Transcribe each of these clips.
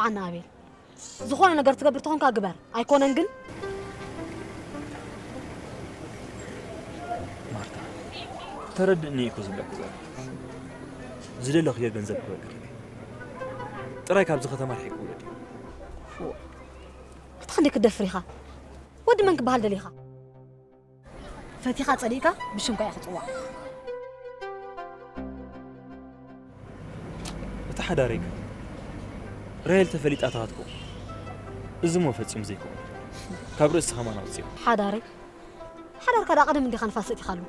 ኣና ኣቤል፣ ዝኾነ ነገር ትገብር ተኾንካ ግበር፣ ኣይኮነን ግን ማርታ፣ ተረድእኒ እኮ ዝብለኪ ዘሎ። ዝደለኽዮ ገንዘብ ክበልክ ጥራይ ካብዚ ከተማ ርሒቅ ውረድ እዩ። ኣታ ክንደይ ክትደፍር ኢኻ? ወዲ መን ክበሃል ደሊኻ? ፈቲኻ ጸሊእካ ብሽምካ ኢኻ ትጽዋዕ። እቲ ሓዳረይ ግን ራሄል ተፈሊጣ ተሃትኮ። እዚ እሞ ፈጺሙ ዘይከውን ካብ ርእሲ ኸማን ኣውፅኦ። ሓዳረይ ሓዳርካ ዳ ቀደም እንዲኻ ንፋስ እቲኻሉ።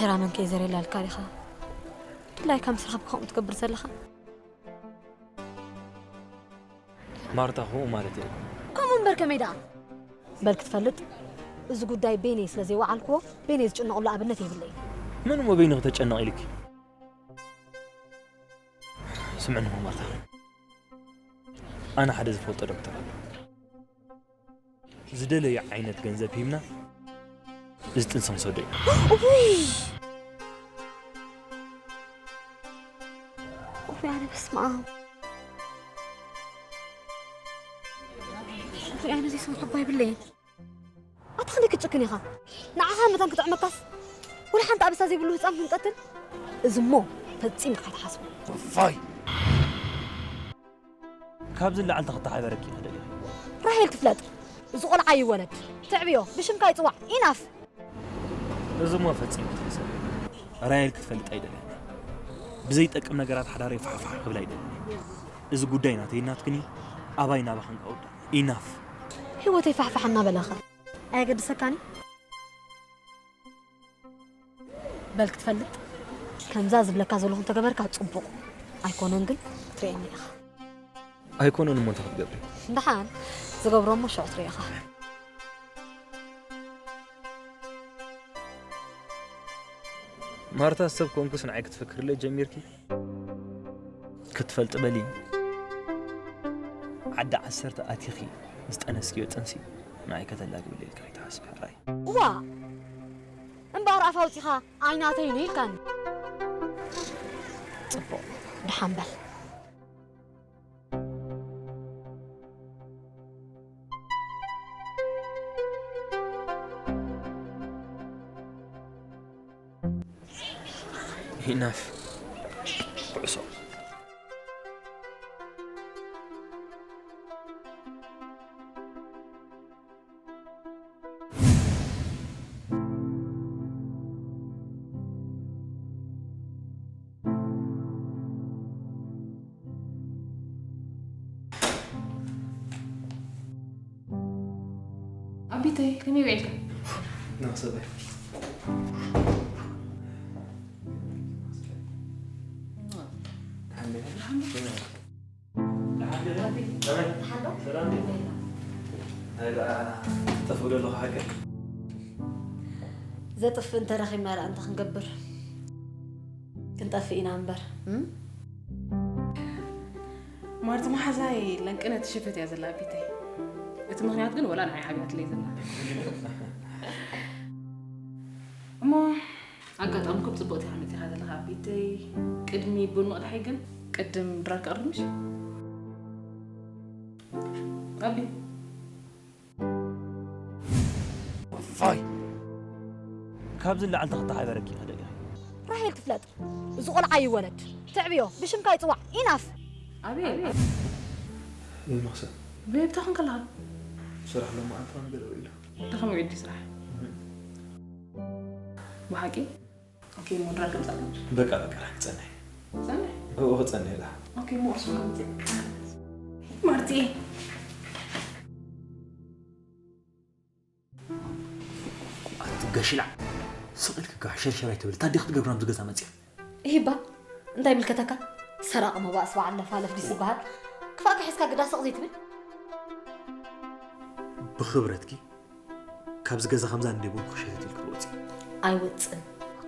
ዒራመን ከይዘረላልካ ዲኻ ድላይካ ምስ ረኸብካ ከምኡ ትገብር ዘለኻ? ማርታ ከምኡ ማለት እየ። ከምኡ እምበር ከመይ ደኣ? በል ክትፈልጥ፣ እዚ ጉዳይ በይነይ ስለ ዘይወዓልክዎ በይነይ ዝጭነቕሉ ኣብነት የብለይ። መን እሞ በይኑ ክተጨነቕ ኢልኪ? ስምዕኒ እሞ ማርታ፣ ኣነ ሓደ ዝፈልጦ ዶክተር ኣሎ። ዝደለዮ ዓይነት ገንዘብ ሂብና እዚ ጥንሲ ክንሰዶ ኢና። እውይ! እውይ ኣነ በስመ ኣብ። እውይ ኣነ ዘይሰምዖ እኳ የብለይን። ኣታ ክንደይ ክትጭክን ኢኻ? ንዓኻ መታን ክጥዕመካስ ወላ ሓንቲ ኣበሳ ዘይብሉ ህፃን ክንቀትል? እዚ እሞ ፈፂምካ ኣይትሓስቦ። ፋይ! ካብዚ ንላዕሊ ተኽተሓበረኪ ክደሊ። ራሄል ትፍለጥ። እዚ ቆልዓ ይወለድ። ትዕብዮ፣ ብሽምካ ይፅዋዕ። ኢናፍ! እዚ እሞ ፈፂሙ ትሕሰብ። ራሄል ክትፈልጥ ኣይደልን። ብዘይጠቅም ነገራት ሓዳረይ ፋሕፋሕ ክብል ኣይደልን። እዚ ጉዳይ ናተይ ናትክን እዩ። ኣባይ ናባኽን ከውዳ። ኢናፍ! ህይወተይ ፋሕፋሕ እናበለኸ ኣየገድሰካን እዩ? በል ክትፈልጥ ከምዛ ዝብለካ ዘለኹ እንተገበርካ ፅቡቕ፣ ኣይኮነን ግን ትርእየኒ ኢኻ። ኣይኮነን እሞ እንታይ ክትገብሪ? ደሓን ዝገብሮ እሞ ሽዑ ትርኢ ኢኻ። ማርታ ሰብ ኮንኩስ ንዓይ ክትፈክርለይ ጀሚርኪ? ክትፈልጢ በሊ ዓዲ ዓሰርተ ኣቲኺ ዝጠነስክዮ ጥንሲ ንዓይ ከተላግብለይ ኢልኪ ከይትሓስቢ ሕራይ። እዋ እምበኣር ኣፍ ኣውፂኻ ኣይናተይን ኢልካኒ። ፅቡቕ ደሓን በል። ኢናፍ ኩዕሶ። ኣቢተይ ከመይ ውዒልካ? ናሰበይ ጠፍኡ ደለኹ ሓቂ ዘጥፍእ እንተረኺብና ደኣ እንታይ ክንገብር? ክንጠፍእ ኢና እምበር። ማርቲ መሓዛይ ለንቅነት ትሽፍት እያ ዘላ ኣቢተይ። እቲ ምኽንያት ግን ወላ ንዓይ ሓቢራትለይ ዘላ። እሞ ኣጋጣሚ ከም ጽቡቕቲ ኢኻ መጺኻ ዘለኻ ኣቢተይ። ቅድሚ ቡን ምቕዳሐይ ግን ቅድም ድራር ክቕርብ ምሽ? ኣቢ ፋይ ካብዚ ንላዕሊ ተኽተሓበረኪ ክደሊ ራሄል ትፍለጥ። እዚ ቆልዓ ይወለድ። ትዕብዮ፣ ብሽምካ ይጽዋዕ። ኢናፍ! ኣቤል! ይመኽሰ ቤብታ ክንከለኻ ስራሕ ሎማዓንቲ ከም ገለ ኢሉ ደኸም ውዒድ ስራሕ ብሓቂ ኦኬ ሞድራ ከምጻ በቃ በቃ ጸንሕ ጸንሕ እዎ ጸንሕ ኢላ ኦኬ ሞርሶ ከምጽ ማርቲ ኣቲ ገሽላዕ ስቕ ኢልክካ ሸርሸር ኣይትብል ታዲኽ ትገብራ ኣብዚ ገዛ መፅያ ይህባ እንታይ ምልከተካ ሰራቂ መባእስ በዓል ለፋለፍ ድስ ዝበሃል ክፋእካ ሒዝካ ግዳ ስቕ ዘይትብል ብኽብረትኪ ካብዚ ገዛ ከምዛ እንደ ቦልኩ ሸተት ኢልክ ትወፂ ኣይወፅን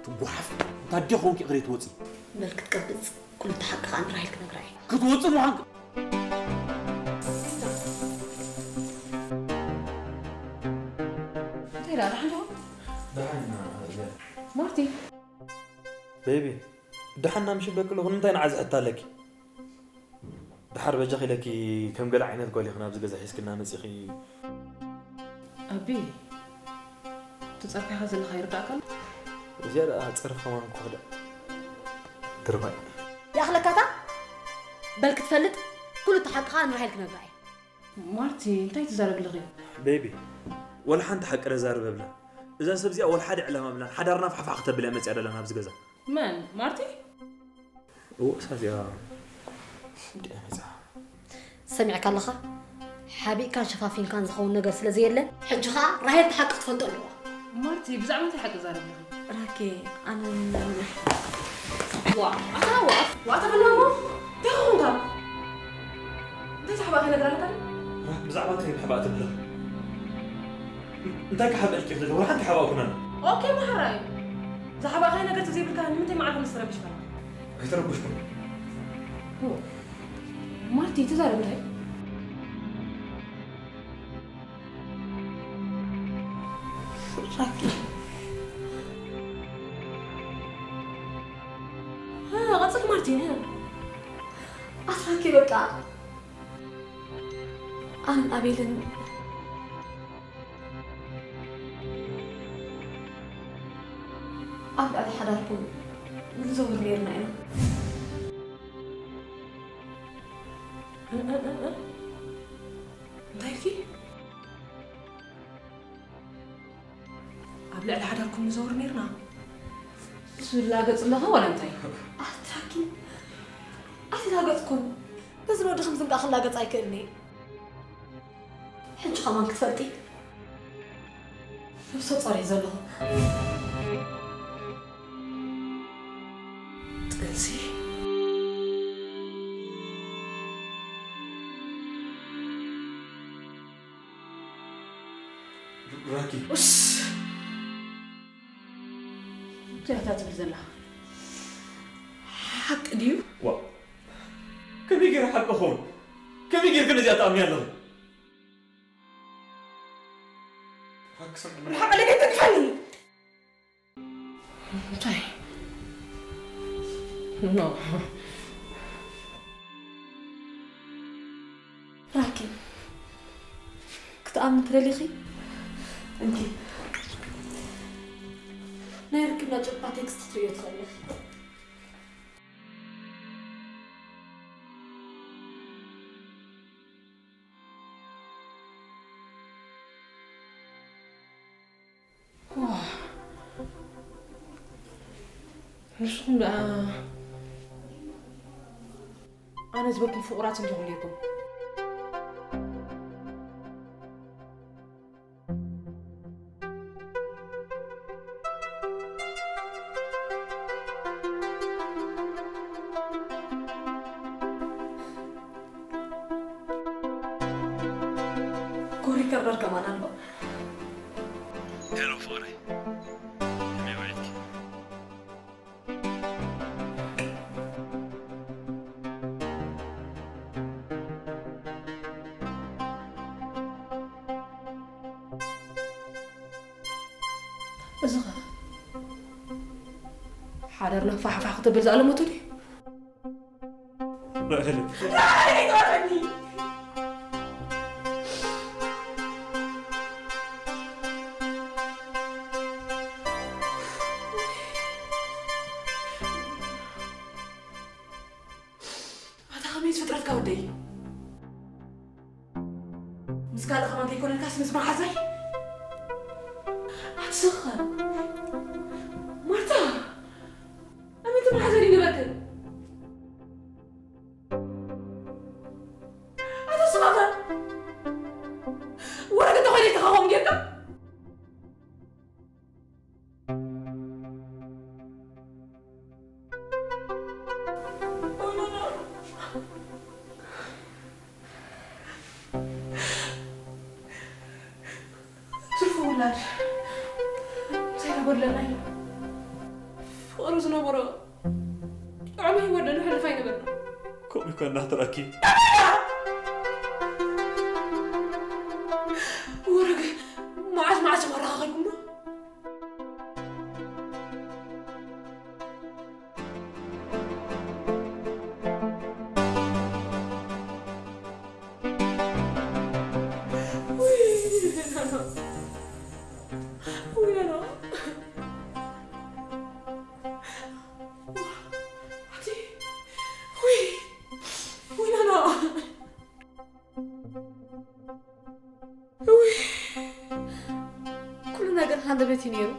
ትጓሓፍ እንታ ኣዴ ኾንኪ ኢኽሪ ትወፂ በል ክትቀብፅ ኩሉ እቲ ሓቂ ከዓ ንራሂል ክነግራ እየ ክትወፂ ምዃንክ እንታይ ደኣ ደሓን ዲኹም? ደሓን ኢና እዛ ማርቲ ቤቢ ደሓና ምሽ በክሎ ንምንታይ ንዓ ዝሕታ ኣለኪ ድሓር በጃኺ ኢለኪ፣ ከም ገለ ዓይነት ጓል ኢኺ ናብዚ ገዛ ሒዝክና መጺኺ። ኣቢ፣ እቲ ጸርፊኻ ዘለኻ ይርዳእካ ኣሎ? እዚኣ ደኣ ጸርፊ ከማን ክኾደ ድርባይ። ይኣኽለካታ? በል ክትፈልጥ፣ ኩሉ እቲ ሓቅኻ ንራሄል ክነግራ እየ። ማርቲ፣ እንታይ ትዛረቢ ኣለኺ? ቤቢ፣ ወላ ሓንቲ ሓቂ ረዛርብ ኣብላ። እዛ ሰብ እዚኣ ወላ ሓደ ዕላማ ኣብላን፣ ሓዳርና ፋሕፋሕ ክተብል እያ መጽያ ደላ ናብዚ ገዛ። መን? ማርቲ? እዎ፣ እሳ እዚኣ እንዲያ መጽያ። ሰሚዕካ ኣለኻ? ሓቢእካን ሸፋፊንካን ዝኸውን ነገር ስለ ዘየለ፣ ሕጂ ኸኣ ራሄል እቲ ሓቂ ክትፈልጦ ኣለዋ። ማርቲ፣ ብዛዕባ እንታይ ሓቂ ትዛረቢ ኣለኺ? ራኬ፣ ኣነ ዋ፣ ኣታ ዋ፣ ዋ፣ ኣታ ከለዋ ሞ? እንታይ ኾንካ? እንታይ ዝሓባእካ ነገር ኣለካ ድዩ? ራክ፣ ብዛዕባ እንታይ ሓባእ ትብላ? እንታይ ክሓብእልኪ ኢኺ? ወላ ሓንቲ ሓባእኩና። ኦኬ፣ መሓራ እዩ። ዝሓባእካዮ ነገር ተዘይብልካ ንምንታይ መዓልካ ምስ ተረቢሽካ? ኣይተረብሽኩን። ኦ፣ ማርቲ፣ ተዛረብ እንታይ? ራኪ። እ፣ ቀጽል ማርቲ፣ እ። ኣስራኪ በቃ። ኣነን ኣቤልን ኣብ ልዕሊ ሓዳርኩም ንዘውር ነይርና ኢና። እ፣ እ፣ እ፣ እ። እንታይ ኢልኪ? ኣብ ልዕሊ ሓዳርኩም ንዘውር ነይርና? ትላገጽ ኣለኻ ዋላ እንታይ? ኣትራኪ፣ ኣይተላገጽኩን። በዚ ወዲ ከምዚ እንቃ ክላገጽ ኣይክእልን እየ። ሕጂ ከማን ክትፈልጢ፣ ነብሰ ጾር እየ ዘለኹ። ጥንሲ። ራኪ። ኡስ! እንታይ እታ ትብል ዘላ? ሓቂ ድዩ? ዋ፣ ከመይ ገይረ ሓቂ ኸውን? ከመይ ጌርክ ነዚኣ ትኣምኒ ኣለኺ? ራኪ፣ ስምዒ። ርሓቕ ኢለይ ከይትግፋኒ! እንታይ? ኖ። ራኪ፣ ክትኣምኒ ትደሊኺ? እንኪ፣ ናይ ርክብና ጭብጣ ቴክስት ክትርእዮ ትኽእሊ ኢኺ። ዋው። ንስኹም ደኣ ኣነ ዝበልኩም ፍቑራት እንዲኹም ኔርኩም። ኮሪከርደር ከማን ኣሎ። ሄሎ ፍቕረይ፣ ከመይ ውዒልኪ? እዚ ኸ ሓዳርና ፋሕፋሕ ክተብል ዝኣለመቶ ድዩ? ራሄል። ራሄል ኣይትቐርበኒ! ኣታ ከመይ ዝፍጥረትካ ወደይ? ምስ ካልእ ከማን ከይኮነልካስ ምስ መሓዛይ? ኣትስኸ። ማርታ! ኣመንቲ መሓዘን ይነበርክን? ኣታ ስኻ ከ ወረግ እንተኾይነ ይተኻኸም ጌርካ? ትርፉ ውላድ እንታይ ጎድለናዮ? ፍቕሪ ዝነበሮ ጥዑም ህይወት ዶ ነሕልፍ ኣይነበርና? ከምኡ እኳ እናተራእኪ። ወረግ መዓስ መዓስ መራኸኸልኩም ዶ? ኣንደበት እዩ ነይሩ።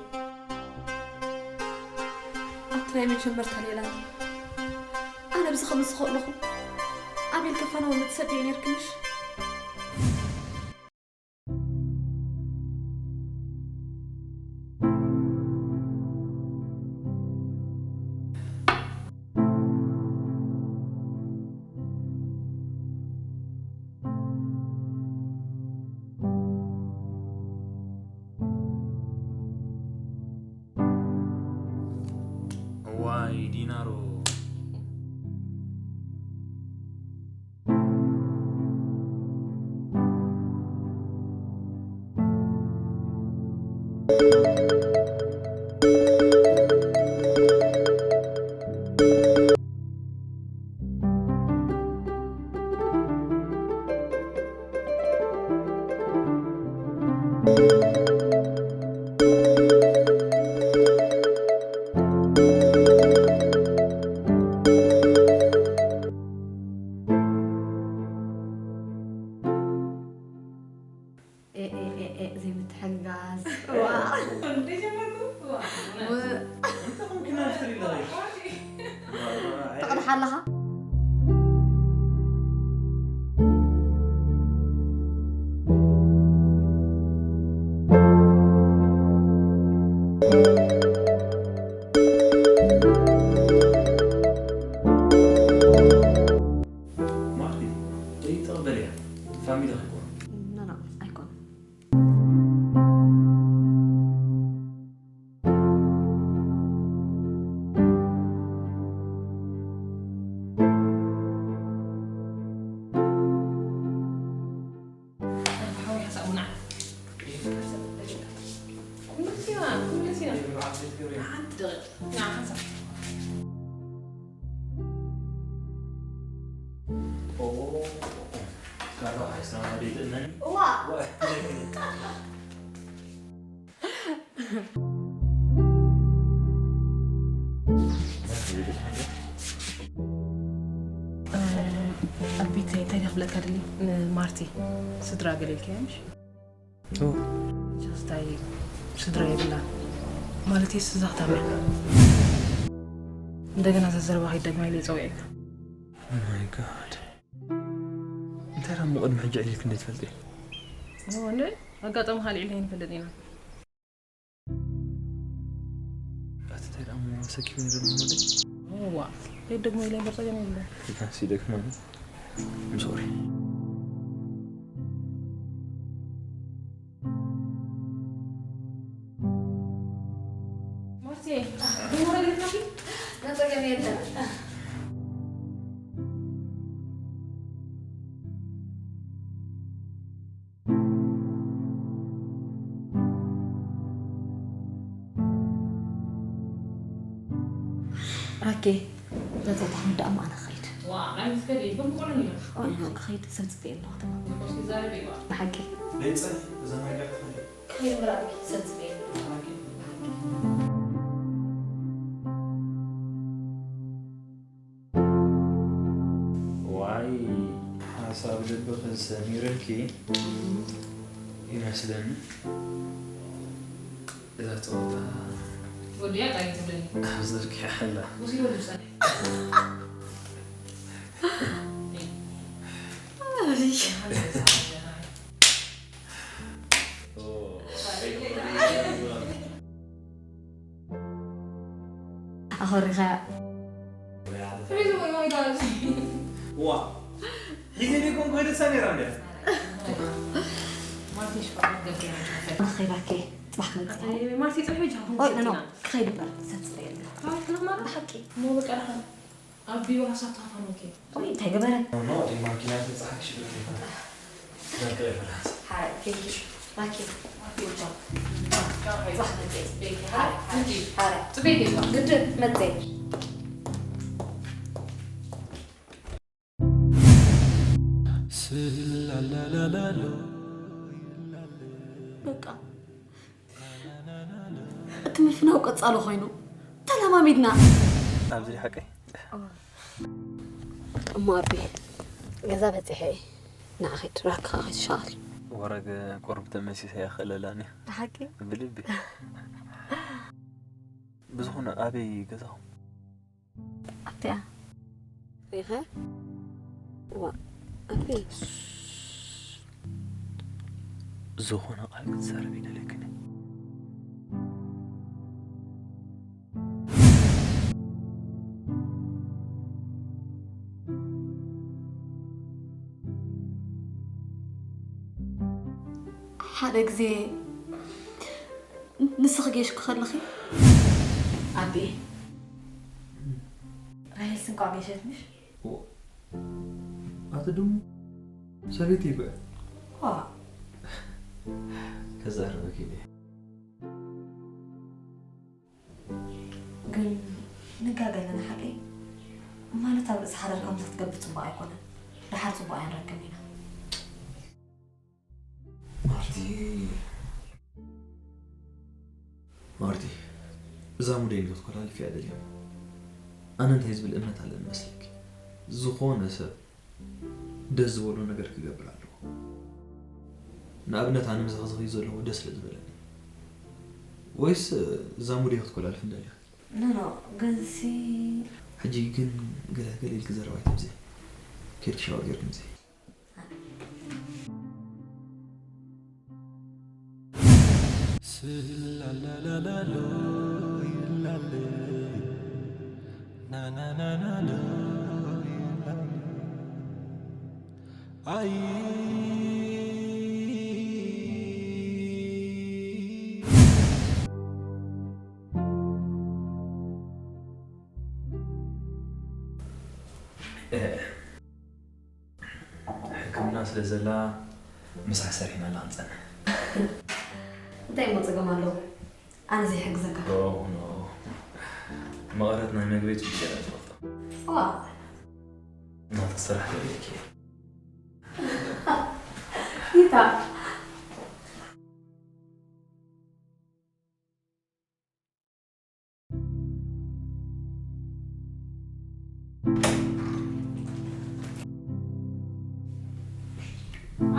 ኣብቲ ናይ መጀመርታ ሌላ ኣነ ብዚ ከምዚ ከለኹ ኣቤል ከፋነው ምትሰድ እየ ነርክንሽ። እዋይ ዲናሮ። ኤ፣ ኤ፣ ኤ፣ ኤ፣ ዘይምትሕግጋዝ። ዋ። እንዴ ጀመርኩ? ዋ። ው-፣ እንተ ኹም ክና ፍሪ ለሽ። ትቕድሓ ኣለኻ? ማርቲ፣ ዘይተቐበል እያ። ፋሚሊ ኸይኮኑ። ኖ፣ ኖ፣ ኣይኮኑን። ኣቢተይ እንታይ ደኽብለካ ድሊ ንማርቲ ስድራ ገለ ኢልካያ ምሽ? ኦ። ጃስታይ ስድራ የብላን። ማለተይ ስዛ ክታምያ። እንደገና ዘዘረባ ከይደግማ ኢለ ይጸውዐካ። Oh my God። እንታይ ደኣ እሞ ቅድሚ ሕጂ ዕሊልክ እንዴት ትፈልጢ? ኦ፣ እንደ ኣጋጣሚ ካልእ ኢልና ኣይንፈልጥ ኢና። ኣቲ እንታይ ደኣ እሞ ሰኪሩ ይደርሞ ወደይ? ዋ፣ ከይደግሞ ኢለ እምበር ጸገም የብሉን። ኢልካሲ ደክማ። I'm sorry። ማርቴ፣ ቡና ረግልካፊ? ጸገም የለን። ኦኬ፣ ነታ ተሓምዳ እሞ ኣነ ክኸይድ። ዋ፣ ናይ ምስ ከደ ይብም ቆሎ ነይሩ። ኦ፣ እሞ ክኸይድ ሰብ ጽበየ ኣለኹ ተማም። ንቆስ ይዛረብ ይዋ። ብሓቂ። ለይጸ፣ እዛ ናይ ጋር ትኸይድ። ክኸይድ ምራብ ሰብ ጽበየ ኣለኹ። ብሓቂ። ዋይ፣ ሓሳብ ልብኺ ሰሚርልኪ ይመስለኒ። እዛ ጸወታ ወዲያ ቃል ትብለኒ። ኣብ ዘርኪሓላ። ወሲዶ ልብሰን። ኣኸሪኻያ። ዋ፣ ሒዘ ደይኮን ኮይደ ሳ ነይራ እንድያ። ማርቲሽ፣ ፈቃድ ገብረ። ንኸይዳኬ፣ ጽባሕ መጽእ። ኣይ፣ ማርቲ፣ ጽባሕ መጽእ። ኦይ፣ ኖ፣ ኖ፣ ክኸይድ እምበር፣ ሰብ ጽበየኒ። ኣይ፣ ክልኽ ማለት ብሓቂ። እሞ በቃ፣ ደሓን። ኣቢ፣ ዋላ ሳብ ተኻፋኖኬ። ኦይ፣ እንታይ ገበረ? ኖ፣ ኖ፣ ማኪና ትብጽሓ ክሽግር ይፈታ። ሓራይ፣ ቴንክ ዩ። ማኪ፣ ማኪ፣ ቻው። ቻው፣ ጽባሕ መጽእ። ቤኪ፣ ሓራይ፣ ሓራይ፣ ሓራይ። ጽበይ ጌታ። ግድን መጽእ። ስላላላላሎ። በቃ፣ እቲ ምፍናው ቀጻሊ ኮይኑ፣ ተለማሚድና። ኣብዚ ሓቀይ? እሞ ኣቢ፣ ገዛ በጺሐ እየ። ንዓ ኺድ፣ ራክኻ ኺድ ሻል። እዋ፣ ወረገ ቁርብ ተመሲሰ ይኽእለላኒ። ብሓቂ? ብልቢ። ብዝኾነ ኣበይ ገዛኹም? ኣብቲኣ። ሪኸ? ዋ፣ ኣበይ? ዝኾነ ቃል ክትዛረብ ይደልየክኒ። ሓደ ግዜ ንስኺ ጌሽ ክኸልኺ ኣቢ ራሄል ስንቋ ጌሸት ምሽ ኣቲ ድሙ ሰበይቲ ይበ ዋ ከዛረበ ኪደ ግን ንጋገ ኣለና ሓቀይ ማለት ኣብ ርእሲ ሓዳር ከምዚ ክትገብር ፅቡቅ ኣይኮነን። ደሓር ፅቡቅ ኣያ ንረክብ ኢና። ማርቲ ማርቲ እዛ ሙደይ ክትኮላልፍ እያ ደልያ። ኣነ እንታይ ዝብል እምነት ኣለኒ መስለኪ? ዝኾነ ሰብ ደስ ዝበሎ ነገር ክገብር ኣለዎ። ንኣብነት ኣነ ምሳኺ ዝኸይድ ዘለኹ ደስ ስለ ዝበለኒ ወይስ እዛ ሙደይ ክትኮላልፍ እንደልያ? ኖ ኖ ግን ሲ ሕጂ ግን ገለ ገለ ኢልኪ ዘረባ ኣይተብዝሒ። ከይድኪ ሻወር ጌርኪ ምጺ። ስላላላላሎ ይላለ ናናናናሎ ይላለ ኣይ ሕክምና ስለ ዘላ ምሳሕ ሰሪሕና ኣላ ክንጸንሕ። እንታይ እሞ ጸገም ኣለዎ? ኣነ ዘይሕግዘካ። ኖ ኖ መቐረት ናይ መግቢ ጽቡቅ ገይራ ትፈልጦ። ዋ ናትክ ስራሕ ደልየኪ እየ። ይታ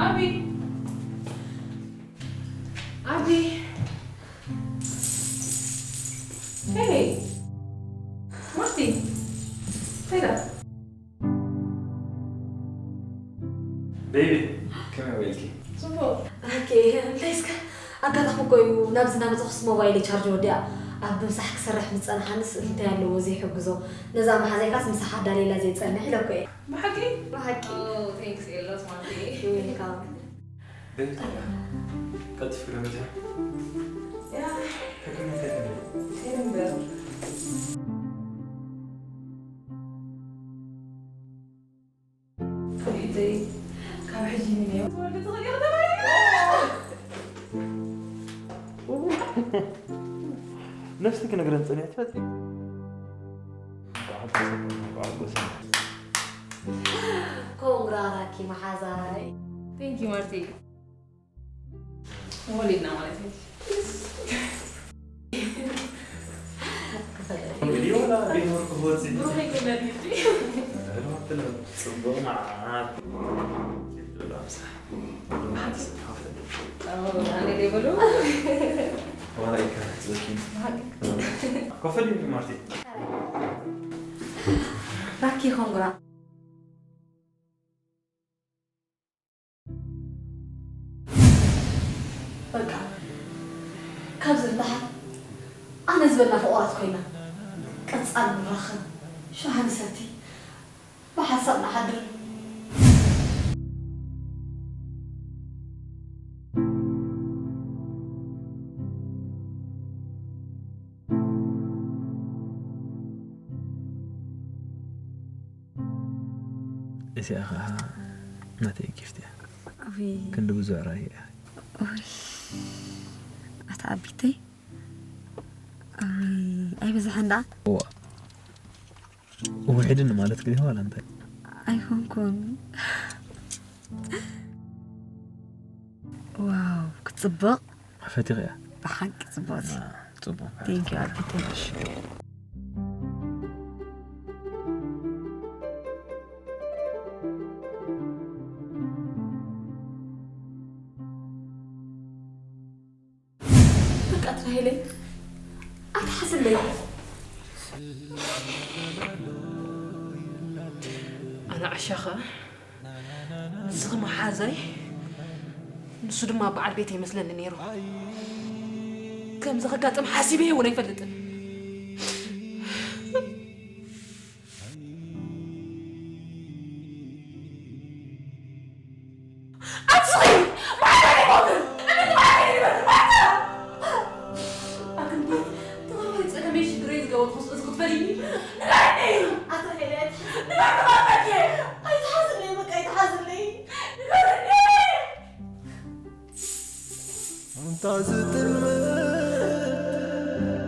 ኣቢ ኣቢ ሄይ ማርቲ ሄዳ ቤቢ ከመይ ውዒልኪ? ጽቡቕ። ኦኬ፣ እንታይ እስከ ኣጋጣሚ እኮ እዩ ናብዚ እናመጻኹስ ሞባይለይ ቻርጅ ወዲኣ ኣብ ምሳሕ ክሰርሕ ምስ ጸንሓንስ እንታይ ኣለዎ ዘይሕግዞ? ነዛ መሓዛይካስ ምሳሕ ኣዳልየላ ዘይጸንሕ ኢለ እኮ እየ። ብሓቂ? ብሓቂ። Oh, thanks a lot ማርቲ። You're welcome። ቤቢ ታዲያ ቀልጢፍኪ ዶ መጺኺ? ያ። ሕክምና እንታይ ተገይሩ? ከይደ እምበር። ካብ ኢደይ ካብ ሕጂ ንንየው ትወልዲ ትኽእል ኢኺ ተባሂለ። ነፍሲ ክነግረን ጸኒሐ ትፈልጢ? ኮንግራ ራኪ መሓዛይ። Thank you ማርቲ። ወሊድና ማለት እዩ። ቪድዮ ወላ ቤት ወርክ ክወጽእ እዩ። ብሩኸይ ክውለድ እዩ። ሄሎ፣ ሄሎ፣ ጽቡቕ መዓት። ሄሎ፣ ኣምሳሕ። መዓት ሓፍተይ። ኣዎ፣ ኣነ ደይ በሉ። ዋላ ኢካ ጽቡቕ። ኮፈል እዩ ማርቲ። ራኪ ኮንግራ። በቃ ካብዚ ንደሓር ኣነ ዝበልና ፍቑራት ኮይና ቀጻል ንራኸብ፣ ሻሂ ንሰቲ፣ ብሓንሳብ ንሓድር። እዚኣ ኸዓ ናተይ ጊፍት እያ። ውይ። ክንዲ ብዙሕ ራእይ እያ። ውይ። ኣታ ኣቢተይ። ውይ፣ ኣይበዝሐን ደኣ? እዋ። ውሒድን ማለት ግን ዋላ እንታይ? ኣይኮንኩን። ዋው፣ ክትጽብቕ። ፈቲኽያ? ብሓቂ ጽብቕቲ። አ፣ ጽቡቕ። Thank you ኣቢተይ። እሺ። ቀትሪ ሄለይ ኣትሓስለይ። ኣነ ዓሻ ኸኣ ንስኺ መሓዛይ፣ ንሱ ድማ በዓል ቤት ይመስለኒ ነይሩ። ከምዚ ከጋጥም ሓሲበ እውን ኣይፈልጥን። ኣትስኺ! መሓዛይ ይሞት! እምንቲ መሓዛይ ይበል! መሓዛ! ኣክንዲ፣ ተቐርባይ ጸገመይ ሽግረይ ዝገበርኩስ እዚ ክትፈሪኒ? ንገርኒ! ኣታ ሄለ፣ ኣይትሓዝለይ! ንገርኒ! ኣይትሓዝለይ፣ በቃ ኣይትሓዝለይ! ንገርኒ! ኣንታ ዝጥልመት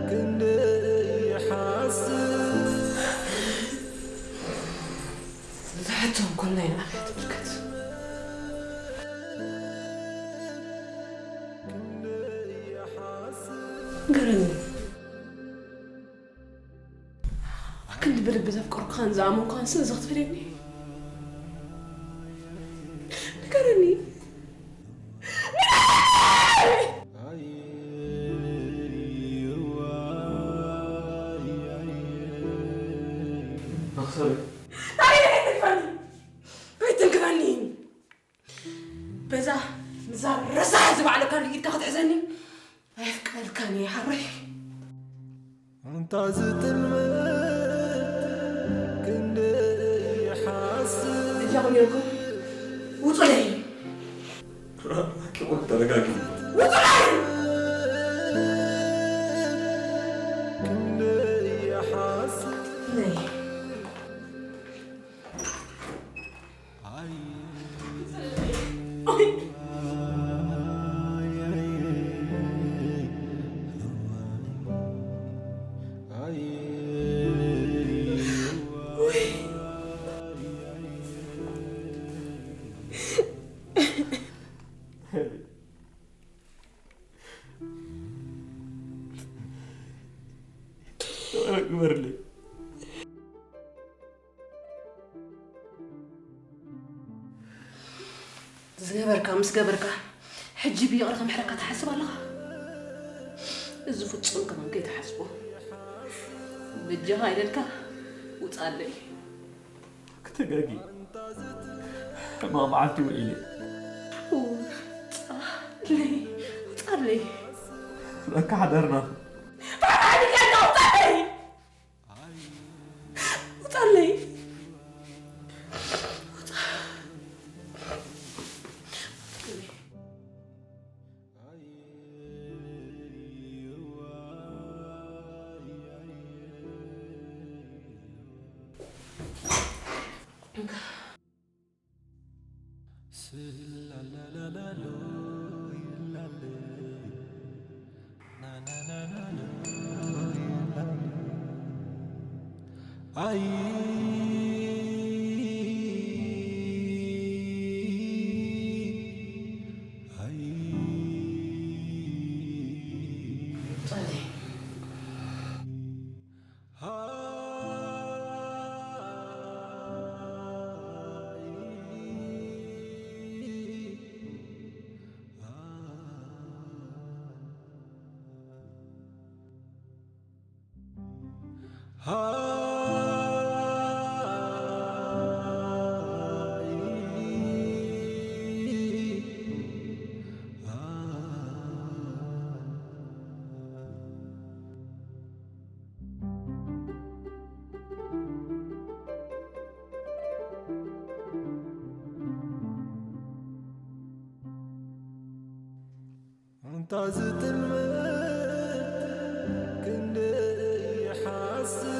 ክንደይ ይሓስብ። ዝሕቶ እንኮላይ ንዓኺ ትምልከት። ንገረኒ። ኣክንዲ ብልቢ ዘፍቀርኩኻን ዝኣመንኩኻን ስለ ዘኽትፈልየኒ። ንገረኒ። መኽሰብ። ታዲያ ኣይትንክፈኒ! ኣይትንክፈኒ! በዛ ምዛ ረሳሕ ዝበዓለካ ኢድካ ክትሕዘኒ ኣየፍቀደልካን እየ ሓረይ። ኣንታ ዝጥልመት ክንደይ ይሓስብ። እጃኹም ነርኩም ውጹለይ። ራኪ ቁል ተረጋጊ። ውጹለይ! ክንደይ ይሓስብ። ነይ። ግበርለይ። ዝገበርካ ምስ ገበርካ፣ ሕጂ ብይቕረ ክምሕረካ ትሓስብ ኣለኻ? እዚ ፍጹም ከማን ከይትሓስቦ። በጃኻ ኢለልካ ውጻለይ። ክትጋጊ። ሕማቕ መዓልቲ ውዒለ። ውጻለይ፣ ውጻለይ። በቃ ሓዳርና። ብሓድካ ውጻለይ! ውጻለይ! ውጻ-፣ ውጻለይ! ኣይ፣ ኣይ፣ ጸለይ። ኣንታ ዝጥልመት ክንደይ ይሓስብ፣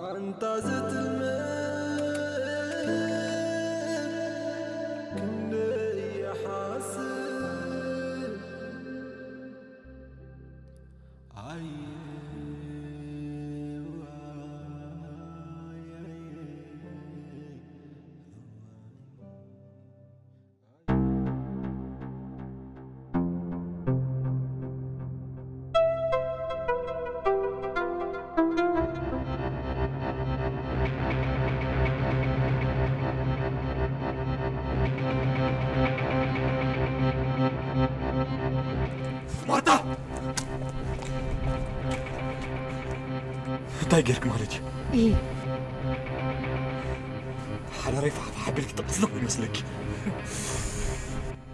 ኣንታ ዝጥልመት ክንደይ ይሓስብ። ኣየ፣ ኣየ፣ ኣየ። እንታይ ጌርክ ማለት እዩ? እህ። ሓዳረይ ፋሕፋሕ ኣቢልክ ትቐትልኩ ይመስለኪ?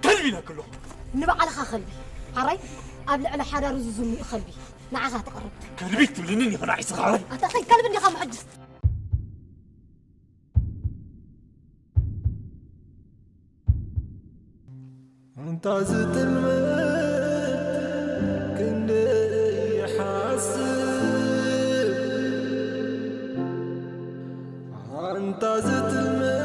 ከልቢ ኢለኪ ኣለኹ። ንባዕልኻ ከልቢ። ሓራይ ኣብ ልዕሊ ሓዳሩ ዝዝሙ እዩ ከልቢ። ንዓኻ ትቐርብ። ከልቢ ትብልኒ እንዲኻ ንዓይ ስኻ ሓራይ? ኣታ ኸይ ከልቢ እንዲኻ መሕጅስ። ኣንታ ዝጥልመት ክንደይ ይሓስብ፣ ኣንታ ዝጥልመት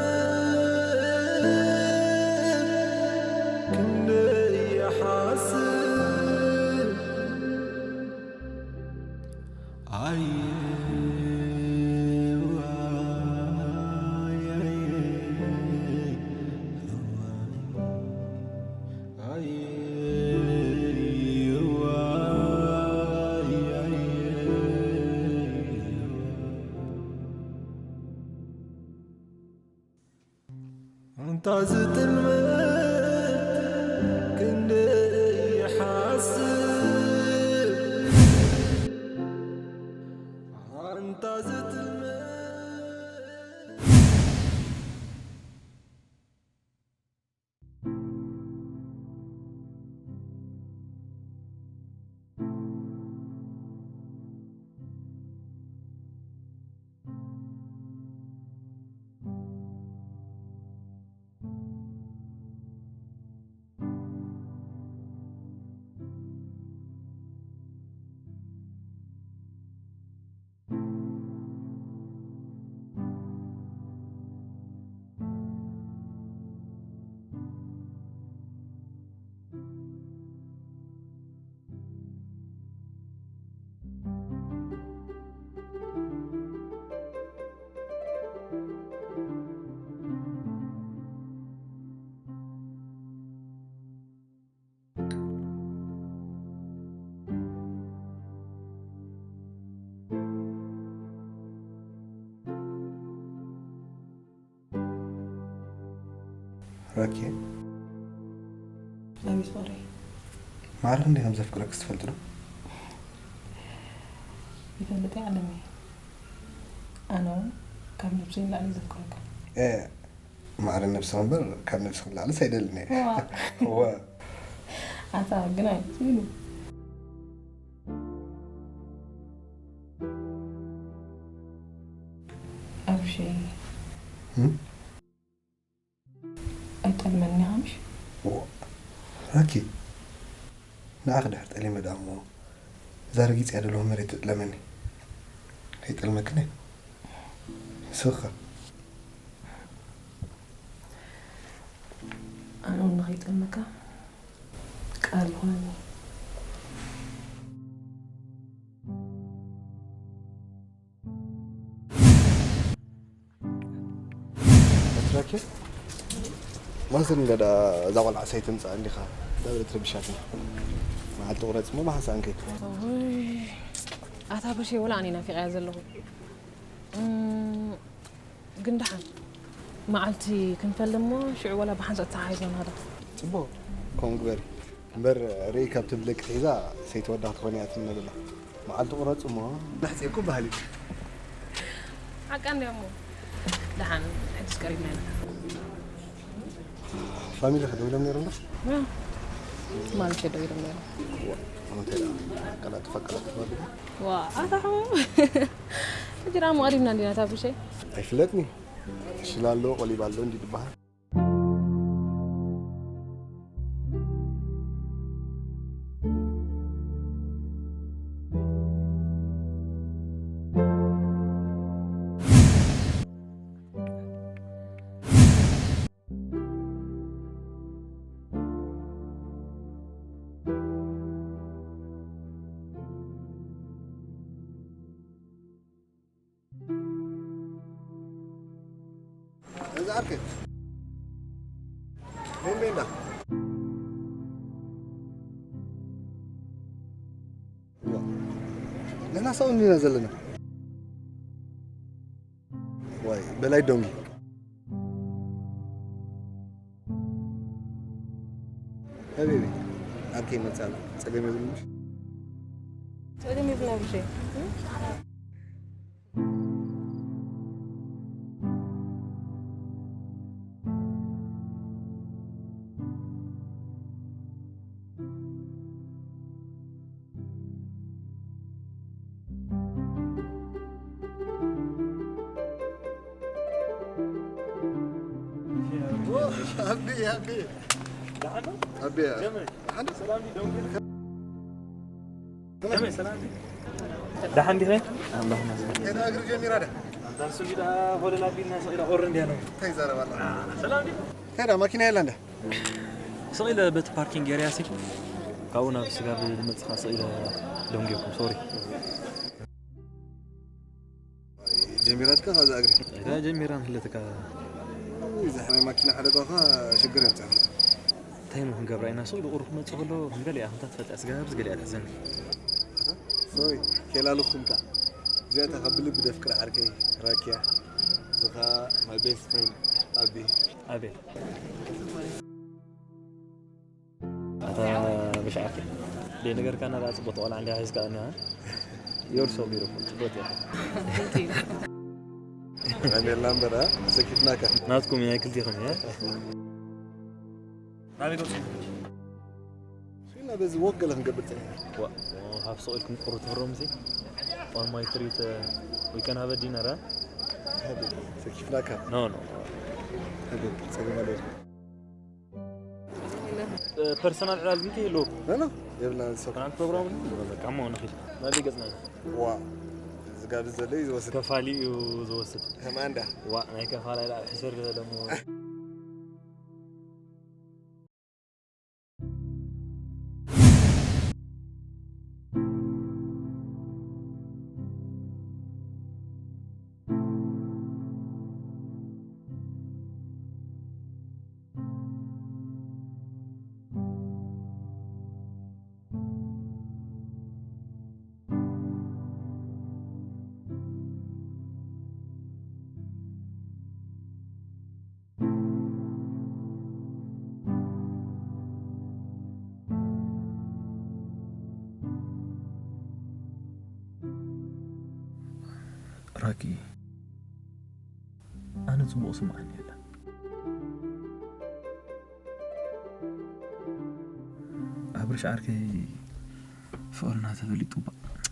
ክንደይ ይሓስብ። ኣንታ ዝጥልመት ክንደይ ይሓስብ፣ ኣንታ ዝጥልመት። ራኬብ። ኣቤት ፍቕረይ። ማዕረ ክንደይ ከም ዘፍቅረክስ ትፈልጢ ዶ? ይፈልጥ እየ ዓለመይ። ኣነ እውን ካብ ነብሰይ ንላዕሊ ዘፍቅረካ። እ፣ ማዕረ ነብስኺ እምበር ካብ ነብስኺ ንላዕልስ ኣይደልን እየ። ዋ። እወ። ኣታ ግን ኣይትብሉ። ኣብሸይ። እም? ኣይጠልመኒ ኢኻ ምሽ? ዎ፣ ራኪ፣ ንዓኺ ድሕር ጠሊመ ደኣ እሞ፣ እዛ ረጊጸያ ዘለኹ መሬት ትጥለመኒ። ከይጠልመክን እየ። ንስኺ ኸ? ኣነ እውን ንኸይጠልመካ ቃል ይኹነኒ። ኣትራኪ ማዘር እንገዳ እዛ ቆልዓ ሳይተምፅኣ እንዲኻ እንዳበለት ረቢሻትኒ። መዓልቲ ቁረፂ እሞ ብሓንሳእ እንከይድ። ውይ፣ ኣታ ብርሸይ ወላ ኣነ ናፊቐያ ዘለኹ። እም፣ ግን ደሓን መዓልቲ ክንፈልም እሞ ሽዑ ወላ ብሓንሳእ ተተሓሒዝና ንኸዳ። ፅቡቕ፣ ከምኡ ግበሪ። እምበር ርእይ ካብ ትብል ደቂ ሒዛ ሰይቲ ወዳ ክትኾን እያ ትምነ ዘላ። መዓልቲ ቁረፁ እሞ ንሕፂ እኮ ባህሊ። ሓቃ እንድያ እሞ ደሓን ሕጅስ ቀሪብና ኢና። ፋሚሊ ከ ደው ኢሎም ነይሮም ዶ? እ፣ ትማሊ ምሸት ደው ኢሎም ነይሮም። ዋ፣ እንታይ ደኣ? ቀላጥፍ ኣቀላጥፍ ማለት እዩ። ዋ፣ ኣታ ሕሙም። ሕጂ ደኣ እሞ ቀሪብና እንዲና እታ ብሸይ። ኣይፍለጥኒ። ሽላ ኣሎ፣ ቆሊባ ኣሎ እንዲ ዝበሃል። እዛ ዓርከይ። ቤን ቤንዳ። ዋ። ንሕና ሰው እንዲና ዘለና። ዋይ፣ በላይ ዶንጊ። ሃቢቢ፣ ዓርከይ መጻ ኣሎ። ጸገም የብሉን። ጸገም የብሉን ብሸይ። ኣቢ ኣቢ ኣቢ ደሓን ዲኸ? ኣላ መስገን ከዳ እግሪ ጀሚራ ዳ ኣንታ ስቢዳ ሆለል ኣቢልና ስኢዳ ኦር እንዲያ ነው። እንታይ ይዛረብ ኣላ ሰላም ዲ ከዳ ማኪና የላ እንደ ስቕ ኢለ በቲ ፓርኪንግ ኤርያ ሲ ካብኡ ናብ ስጋብ ዝመፅኻ ስቕ ኢለ ደንጉየኩም ሶሪ። ጀሚራትካ ካብዛ እግሪ እታ ጀሚራ ንህለትካ እዚ ናይ ማኪና ሓደጋ ኸ ሽግር የምፅእ እንታይ ሞ ክንገብራ ኢና ስቕ ኢሉ ቁሩብ ክመፅእ ከሎ ንገሊኣ ከምታ ትፈልጣ ስጋብ ዝገሊኣ ትሕዘኒ ሶሪ ከይላልኹምካ እዚኣታ ካብ ብልቢ ደፍቅር ዓርከይ ራኪያ ዝኻ my best friend ኣቢ ኣቤል ኣታ ብሻዓኪ ደይ ነገርካ ናዳ ፅቡቅ ተቆልዓ እንዲያ ሒዝካ እኒያ you're so beautiful ፅቡቅ እያ ኣሜላ እምበር ሰኪፍናካ ናትኩም ናይ ክልቲኹም እያ ናበይ ገፁ ስና በዚ ወቅ ገለ ክንገብር ፀኒሕና ዋ ሃፍ ሰቂልኩም ቁሩ ትፍረሙ ሲ on my treat we can have a dinner ሰኪፍናካ no no ጸገም ኣለዎ ፐርሰናል ዕላል ግን ከይህልዎ ኖ ኖ የብልና ሰብ ፕራንክ ፕሮግራም ግን በቃ እሞ ንኺድ ናበይ ገፅና ኢና ዋ ዝጋብዝ ዘሎ እዩ ዝወስድ ከፋሊ እዩ ዝወስድ ከማንዳ ዋ ናይ ከፋላ ኢላ ሕስር ዝበለ እሞ ራኪ ኣነ ጽቡቕ ስምዓኒ የለን ኣብርሽ ዓርከይ ፍቕርና ተፈሊጡ እባ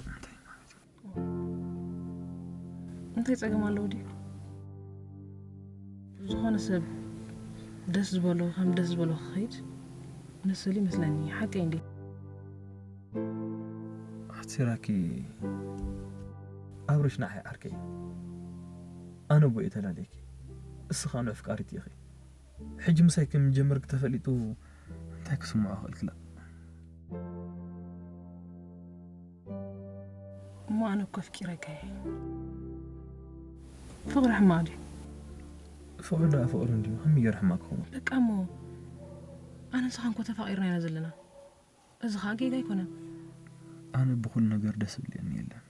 እንታይ ማለት እዩ እንታይ ጸገም ኣለዎ ድዩ ዝኾነ ሰብ ደስ ዝበሎ ከም ደስ ዝበሎ ክኸይድ መስል ይመስለኒ ሓቀይ እንዲ ኣሕሲራኪ ኣብርሽ ንዓይ ዓርከይ ኣነ ቦ እየ ተላለየኪ እስኻ ንዕፍቃሪት ኢኺ ሕጂ ምሳይ ከም ጀመርክ ተፈሊጡ እንታይ ክስምዖ ክእል ክላ እሞ ኣነ እኮ ኣፍቂረካ እየ ፍቕሪ ሕማቕ ድዩ ፍቕሪ ደኣ ፍቕሪ እንድዩ ከመይ ገይሩ ሕማቕ ክኸውን በቃ እሞ ኣነ ንስኻ እንኮ ተፋቒርና ኢና ዘለና እዚ ኸዓ ጌጋ ኣይኮነን ኣነ ብኹሉ ነገር ደስ ዝብለኒ የለን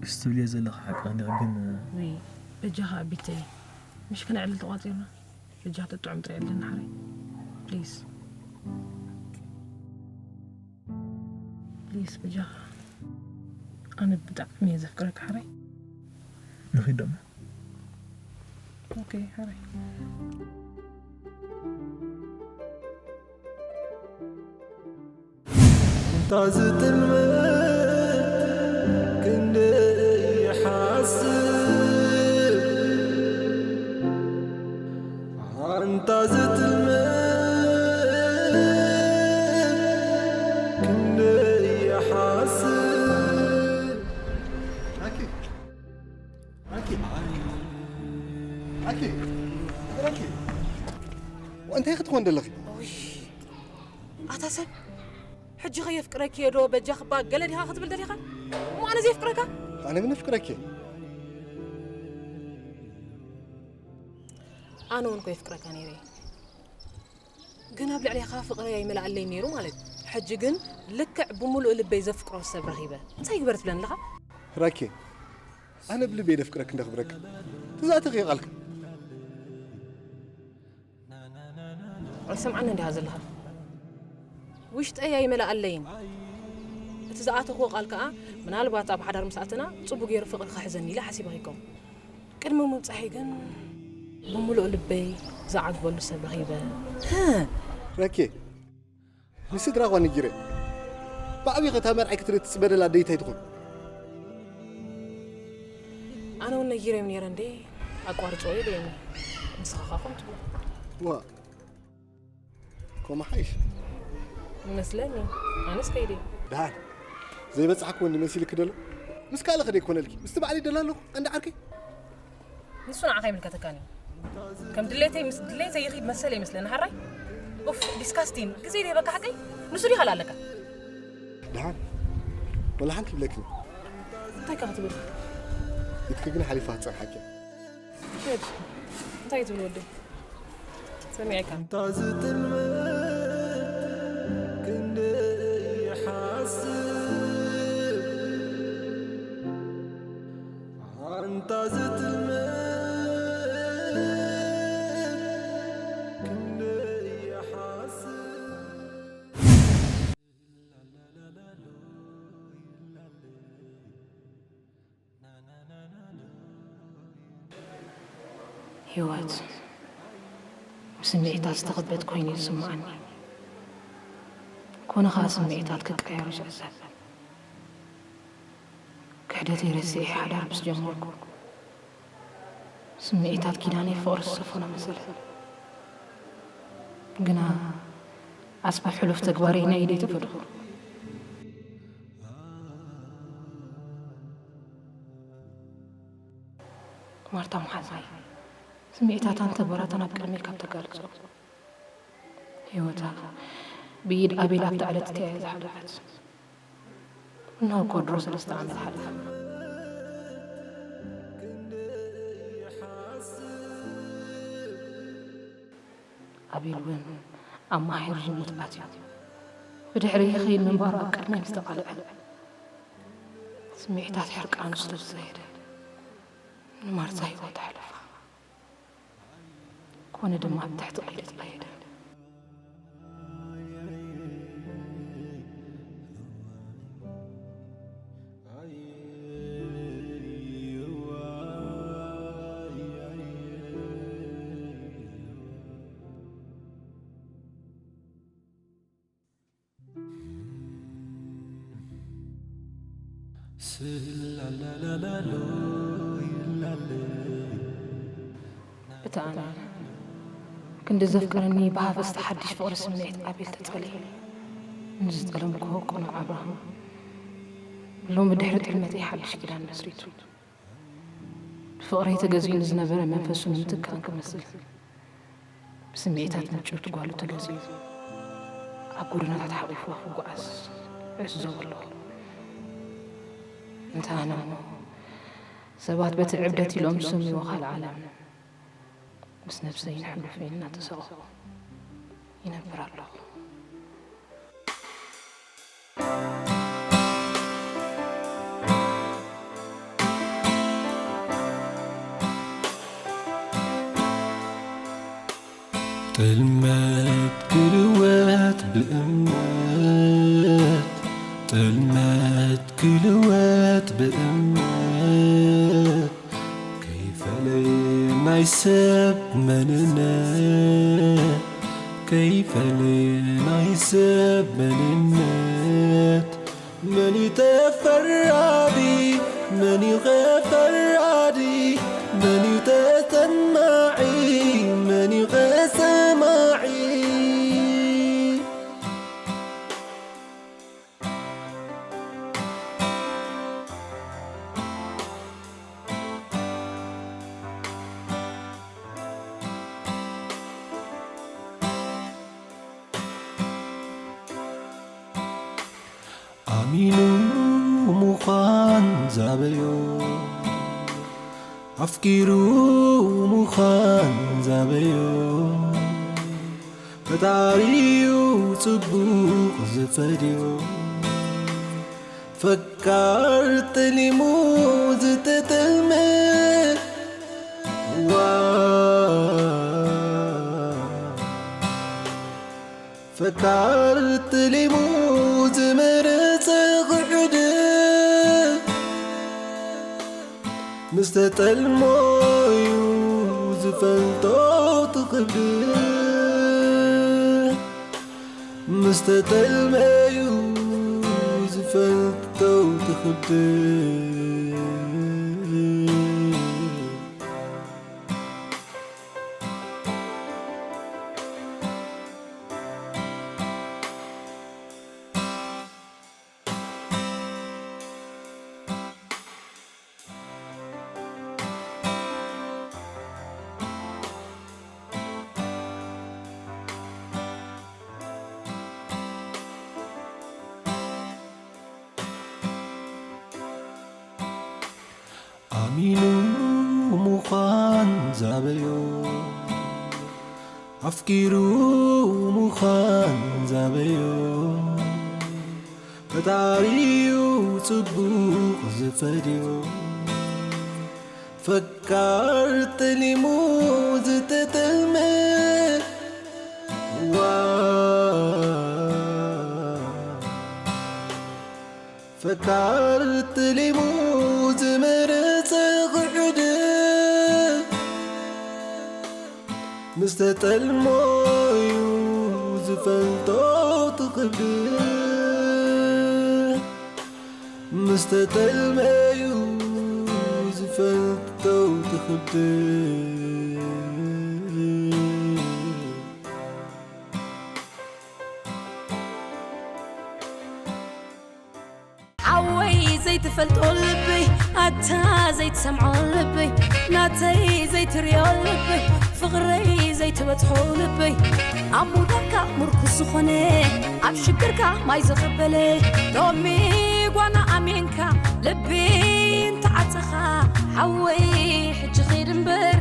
እዚ ትብልዮ ዘለኻ ሓቂ እንዲኻ ግን ውይ በጃኻ ኣቢተይ ምሽ ክነዕልል ተቋፂርና በጃኻ ጥጥዑም ጥራይ ዕልልና ሓረይ ፕሊዝ ፕሊዝ በጃኻ ኣነ ብጣዕሚ እየ ዘፍቅረካ ሓረይ ንኺድ ደሞ ኦኬ ሓረይ እንታ ዝጥልመት ክንደይ ይሓስብ ኣንታ ዝጥልመት ክንደይ ይሓስብ ኣኪ ኣኪ ኣኪ ኣኪ እንታይ ክትኾን ደለኺ ኣታ ሰብ ሕጂ ኸ የፍቅረኪ እየ ዶ በጃ ክባ ገለ ዲኻ ክትብል ደሊኻ እሞ ኣነ ዘየፍቅረካ ኣነ ግን ኣፍቅረኪ ኣነ እውን ኮ የፍቅረካ ነይረ ግን ኣብ ልዕሌኻ ፍቕረይ ኣይመልኣለይ ነይሩ ማለት እዩ ሕጂ ግን ልክዕ ብምሉእ ልበይ ዘፍቅሮ ሰብ ረኺበ እንታይ ግበር ትብለኒ ኣለኻ ራኬ ኣነ ብልበይ ደፍቅረክ እንደኽብረክ ትዛእተኺ ቃልካ ኣይሰምዓኒ እንዲኻ ዘለኻ ውሽጠይ ኣይመልኣለይን እቲ ዝኣተኽዎ ቃል ከዓ ምናልባት ኣብ ሓዳር ምስ ኣተና ፅቡቅ ገይሩ ፍቅሪ ክሕዘኒ ኢለ ሓሲበ ከይከውን ቅድሚ ምብፃሐይ ግን ብምሉእ ልበይ ዝዓግበሉ ሰብ ረኺበ ረኬ ንስድራ እኳ ነጊረ ብዓብዪ ከታ መርዓይ ክትርኢ ትፅበደላ ኣደይታይ ትኾን ኣነ እውን ነጊረዮም ነይረ እንዴ ኣቋርፅዎ ኢለዮም ንስኻ ኸ ከምኡ ትብሎ? ዋ ኮማ ሓይሽ ይመስለኒ። ኣነስ ከይደ። ደሓን ዘይበጻሕክዎ እንዲ መሲልክ ደሎ ምስ ካልእ ከደ ይኮነልኪ ምስቲ ባዕሊ ደላ ኣለኹ ቀንዲ ዓርከይ። ንሱ ንዓኻ ይምልከተካን እዩ። ከም ድሌተይ ምስ ድሌተይ ይኺድ መሰለ ይመስለኒ ሓራይ። ኡፍ ዲስካስቲን ግዜ ደበካ ሓቀይ። ንሱ ዲኻ ኣለካ? ደሓን ወላ ሓንቲ ይብለክን። እንታይ ከ ክትብል? ኢትኪ ግን ሓሊፋ ክጸንሓኪ። ሸድ እንታይ ትብል ወደይ? ሰሚዐካ። ኣንታ ዝጥልመት ክንደይ ይሓስብ፣ ኣንታ ዝጥልመት ክንደይ ይሓስብ። ህይወት ብስምዒታት ዝተኸበት ኮይኑ እዩ ዝስምዓኒ። ኮነ ኸኣ ስምዒታት ክቀየሩ ይዕዘብ። ክሕደተይ ረሲዐ ሓዳር ምስ ጀመርኩ ስምዒታት ኪዳነይ ፍቕሪ ዝሰፈኖ መሰለ። ግና ዓስቢ ሕሉፍ ተግባረይ ናይ ኢደይ ተፈድኹ። ማርታ መሓዛይ ስምዒታታን ተግባራታን ኣብ ቅድመይ ካብ ተጋልጾ ህይወታ ብኢድ ኣቤል ኣብታ ዕለት እቲኣ እያ ዝሓለፈት። እነሆ እኮ ድሮ ሰለስተ ዓመት ሓለፈ። ኣቤል እውን ኣማሒሩ ዝሙት ኣትዩ ብድሕሪ ይኸይድ ምንባሩ ኣብ ቅድመይ ምስ ተቓልዐ ስምዒታት ሕርቃኑ ስለ ዝዘየደ ንማርታ ህይወት ኣሕለፋ። ኮነ ድማ ኣብ ትሕቲ ቀይዲ ተቐየደ። እታ ኣነ ክንዲ ዘፍቅረኒ ብሃፈስቲ ሓድሽ ፍቕሪ ስምዒት ኣቤል ተጸልየ ንዝጠለምክዎ ቅኑዕ ኣብርሃም ሎሚ ድሕሪ ጥልመተይ ሓድሽ ኪዳን መስሪቱ። ብፍቕረይ ተገዚኡ ንዝነበረ መንፈሱ ንምትካእን ክመስል ብስምዒታት ምጭውቲ ጓሉ ተገዚኡ ኣብ ጎደናታት ሓቒፍዋ ክጓዓዝ እዕዘቦ ኣለኹ። እንተ ኣነ እሞ ሰባት በቲ ዕብደት ኢሎም ዝሰምይዎ ካልእ ዓለም ምስ ነብሰይን ሕሉፈይን እናተሳቐኹ ይነብር ኣለኹ። ጥልመት ክልወጥ ብእምነት፣ ጥልመት ክልወጥ ብእምነት፣ ከይፈለየ ናይ ሰብ መንነት፣ ከይፈለየ ናይ ሰብ መንነት፣ መን እዩ ተፈራዲ፣ መን እዩ ኸ ፈራዲ፣ መን እዩ ተሰማዒ፣ መን እዩ ኸ ሰማዒ? ኣሚኑ ምዃን ዛበዮ፣ ኣፍቂሩ ምዃን ዛበዮ፣ ፈጣሪዩ ጽቡቕ ዝፈድዮ። ፈቃር ጥሊሙ ዝተጠልመ፣ ዋ፣ ፈቃር ጥሊሙ ዝመረጸ ክሕደ፣ ምስ ተጠልሞ እዩ ዝፈልጦ ትኽብደ። ምስ ተጠልመዩ ዝፈልጠው ትኽብር። ኢሉ ምዃን ዛበዮ ኣፍቂሩ ምዃን ዛበዮ ፈጣሪዩ ጽቡቕ ዝፈድዮ ፈቃር ጠሊሙ ዝተጠልመ ዋ ፈቃር ጠሊሙ ዝመረጸ ክሕድ ምስ ተጠልሞዩ ዝፈልጦ ትኽብድ ምስ ተጠልመዩ ዝፈልጦ ትኽብድ ሓወይ ዘይትፈልጦ ልበይ ኣታ ዘይትሰምዖ ልበይ ናተይ ዘይትሪኦ ልበይ ፍቕረይ ዘይትበጽሖ ልበይ ኣብ ሙዳካ ምርኩስ ዝኾነ ኣብ ሽግርካ ማይ ዝቕበለ ሎሚ ጓና ኣሜንካ ልቢ እንተዓጸኻ ሓወይ ሕጂ ኺድ እምበር